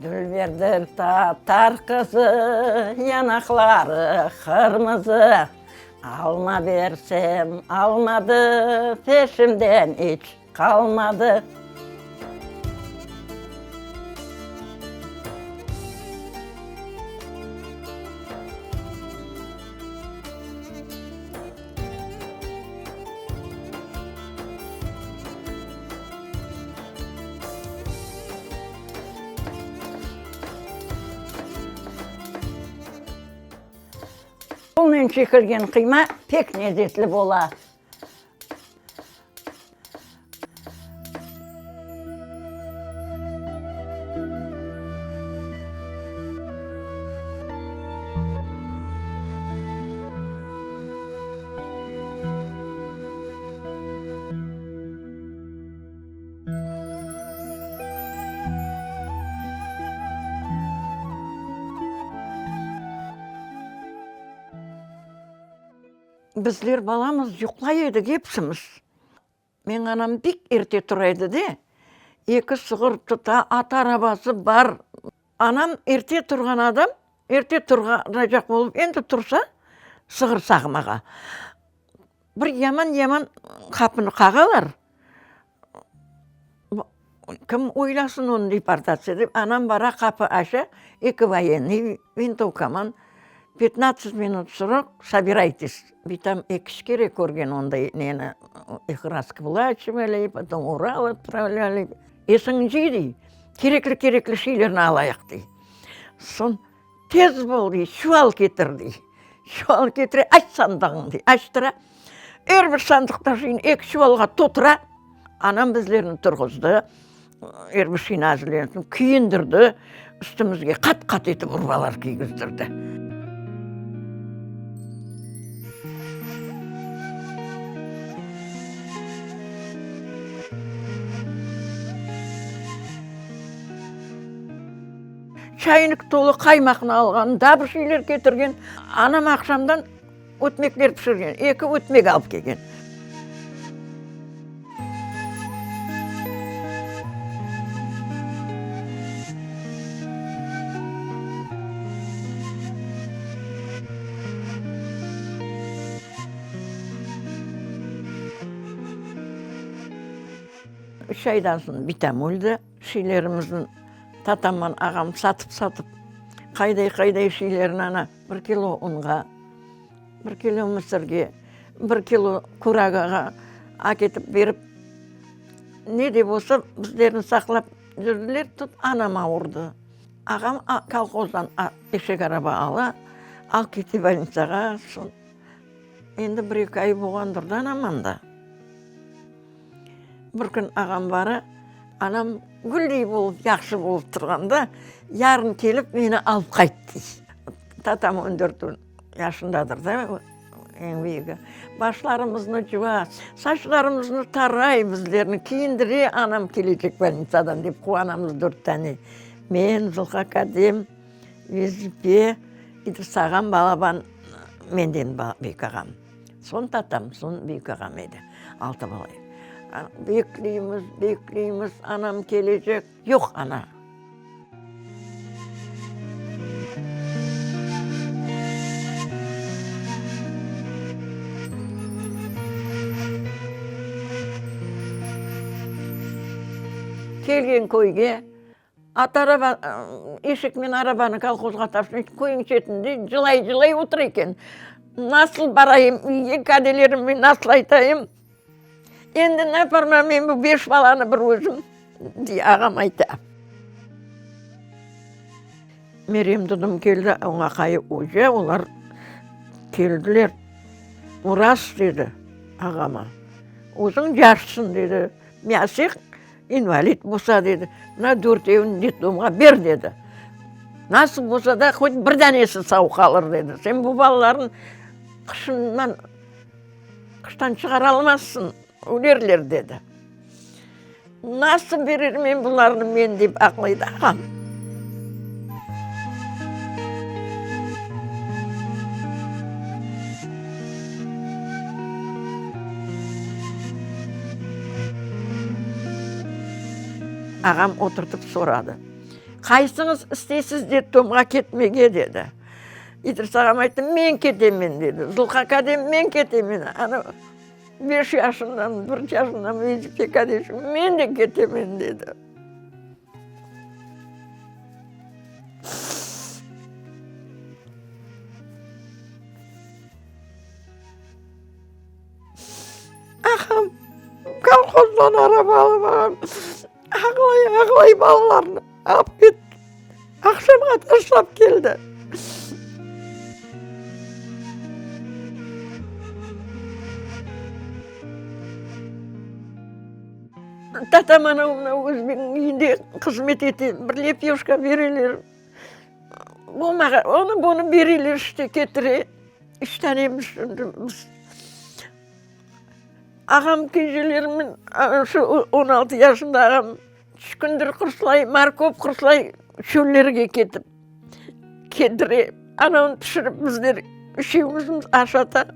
Dülberdir tatar qızı, yanaqları qırmızı, Alma bersem almadı, peşimden iç qalmadı. Qolnen çekilgen qıyma pek lezetli bola. Bizler balamız, yuqlay edik epsimiz. Meñ anam pek erte tura edi de, eki sığır tuta, at arabası bar. Anam erte turğan adam, erte turacaq bolıp endi tursa, sığır sağmağa, bir yaman-yaman qapını qağalar. Kim oylasın onı deportatsiya dep, anam bara qapı aça, eki voyennıy vintovkaman, petnadtsat minut srok, sobiraytes. Bitam eki kere körgen onday neni, ih raskulaçivali, potom Ural otpravlâli. Esiñni cıy dey, kerekli-kerekli şeylerni alayıq dey. Soñ tez bol dey, çuval ketir dey. Çuval ketire, aç sandığıñnı dey, açtıra. Er bir sandıqta şeyni eki çuvalğa totura. Anam bizlerni turğuzdı, er bir şeyni azırladı, kiyindirdi, üstümizge qat-qat etip urbalar kiygizdirdi. Çaynik tolu qaymaqnı alğan, daa bir şeyler ketirgen. Anam aqşamdan ötmekler pişirgen, eki ötmek alıp kelgen. Üç aydan soñ bitam öldi. Şeylerimizni tatamman ağam satıp-satıp, qayday-qayday şeylerni ana bir kilo unğa, bir kilo mısırge, bir kilo kuragağa aketip berip, ne de bolsa bizlerni saqlap yürdiler, tut anam avurdı. Ağam kolhozdan eşek araba ala, al kete bolnitsağa, soñ endi bir-eki ay bolğandır da anam anda. Bir kün ağam bara, anam güldey bolıp, yahşı bolıp turğanda, yarın kelip meni alıp qayt, dey. Tatam on dört yaşındadır da, eñ büyügi. Başlarımıznı cuva, saçlarımıznı taray, bizlerni kiyindire, anam kelecek bolnitsadan dep quvanamız dört tane. Men, Zulha kadem, Vezipe, İdris ağam, balaban menden büyük ağam. Soñ tatam, soñ büyük ağam edi. Altı bala edik. Bekleymiz, bekleymiz, anam kelecek. Yoq ana. Kelgen köyge At araba, eşek men arabanı kolhozğa taşıp, köyniñ çetinde cılay-cılay otura eken. Nasıl barayım üyge, kadelerimge nasıl aytayım? Endi naparman men bu beş balanı bir özüm, dey ağam ayta. Meryem dedim keldi, oña aqayı oca, olar keldiler. Uras, dedi ağama, özüñ yaşsıñ, dedi. Myasıq İnvalid bolsa, dedi, mına dörtevini detdomğa ber, dedi. Nasıl bolsa da, hoç bir danesi sau qalır, dedi. Sen bu balalarnı qışından, qıştan çıqara almazsıñ, ölerler, dedi. Nasıl berermen bularnı men, dep aqlaydı ağam. Ağam oturtıp soradı. Qaysıñız isteysiz detdomğa ketmege, dedi. İdris ağam ayttı, men ketemen, dedi. Zulqa kadem, men ketemen. Ana, beş yaşındamı, bir yaşındamı Vecipe kadeşim, men de ketemen, dedi. Ağam kolhozdan araba alıp ağam ağlay-ağlay balalarnı alıp ketti. Aqşamğa taşlap keldi. Tatam ana mına özbekniñ üyünde hızmet ete, bir lepyoşka bereler. Olmağa, onı bunı bereler işte, ketire. Üç tanemiz şimdi biz. Ağam kencelerimin, şu 16 yaşında ağam şükündir qurslay, markop qurslay çöllerge ketip ketire. Anavını pişirip bizler üçevimizni aşata.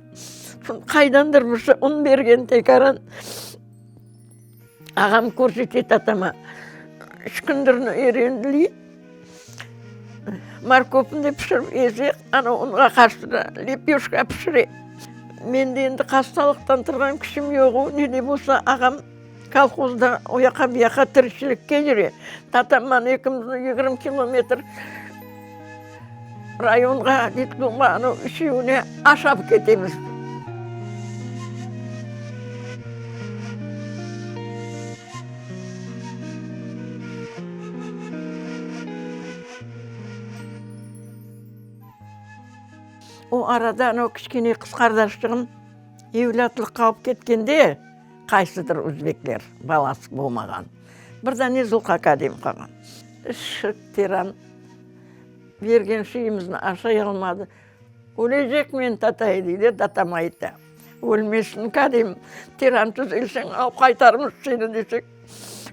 Qaydandır bir şey un bergen tekaran. Ağam körsete tatama şükündirni öğrendili. Markopnı da pişirip eze, ana unğa qarıştıra, lepyoşka pişire. Mende endi hastalıqtan turğan küçüm yoq, ne de bolsa ağam kolhozda o yaqa bu yaqa tirişçilikke yüre. Tatamman ekimizni 20 kilometr Rayonğa, detdomğa, ana üçevine aşap ketemiz. O arada ana kiçkene qız qardaşçığım evlâtlıqqa alıp ketkende, qaysıdır özbekler, balası bolmağan, bir dane Zulqa kadem qalğan. Şık teran. Bergen şeyimizni aşay almadı. Ölecekmen, tatay, dey de, tatam ayta. Ölmesin, kadem, teran tüzelseñ, alıp qaytarmız seni, desek.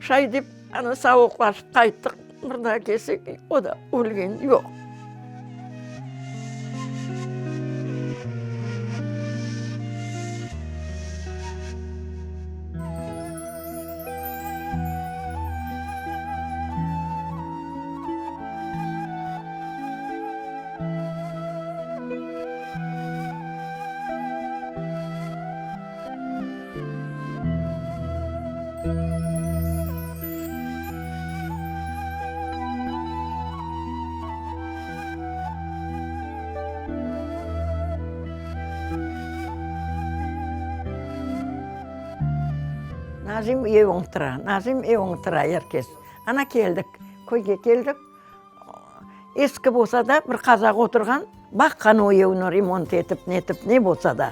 Şay dep, ana, savuqlaşıp qayttıq. Bir daa kelsek, o da ölgen, yoq. Nazim eviñ tura, Nazim eviñ tura, er kes. Ana keldik, köyge keldik. Eski bolsa da, bir qazaq oturğan, baqqan o evni remont etip, netip, ne bolsa da.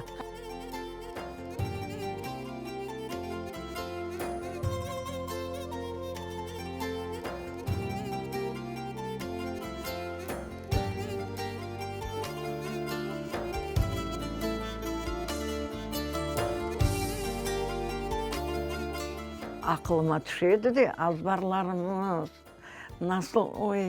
Aqılıma tüşedi de, azbarlarımız nasıl, oy,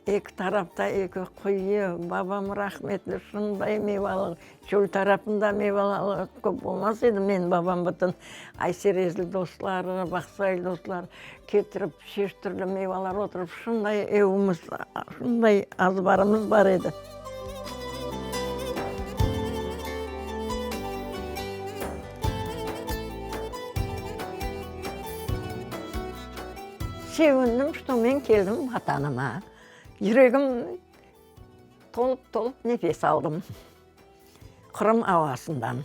eki tarafta eki quyu, babam rahmetli şunday mevalı, çöl tarafında mevalı köp olmaz edi, menim babam bütün Ayserezli dostları, Bağsaylı dostları ketirip, çeşit türlü mevalar oturıp, şunday evimiz, şunday azbarımız bar edi. Sevindim, şto men keldim Vatanıma. Yüregim tolıp-tolıp nefes aldım Qırım avasından.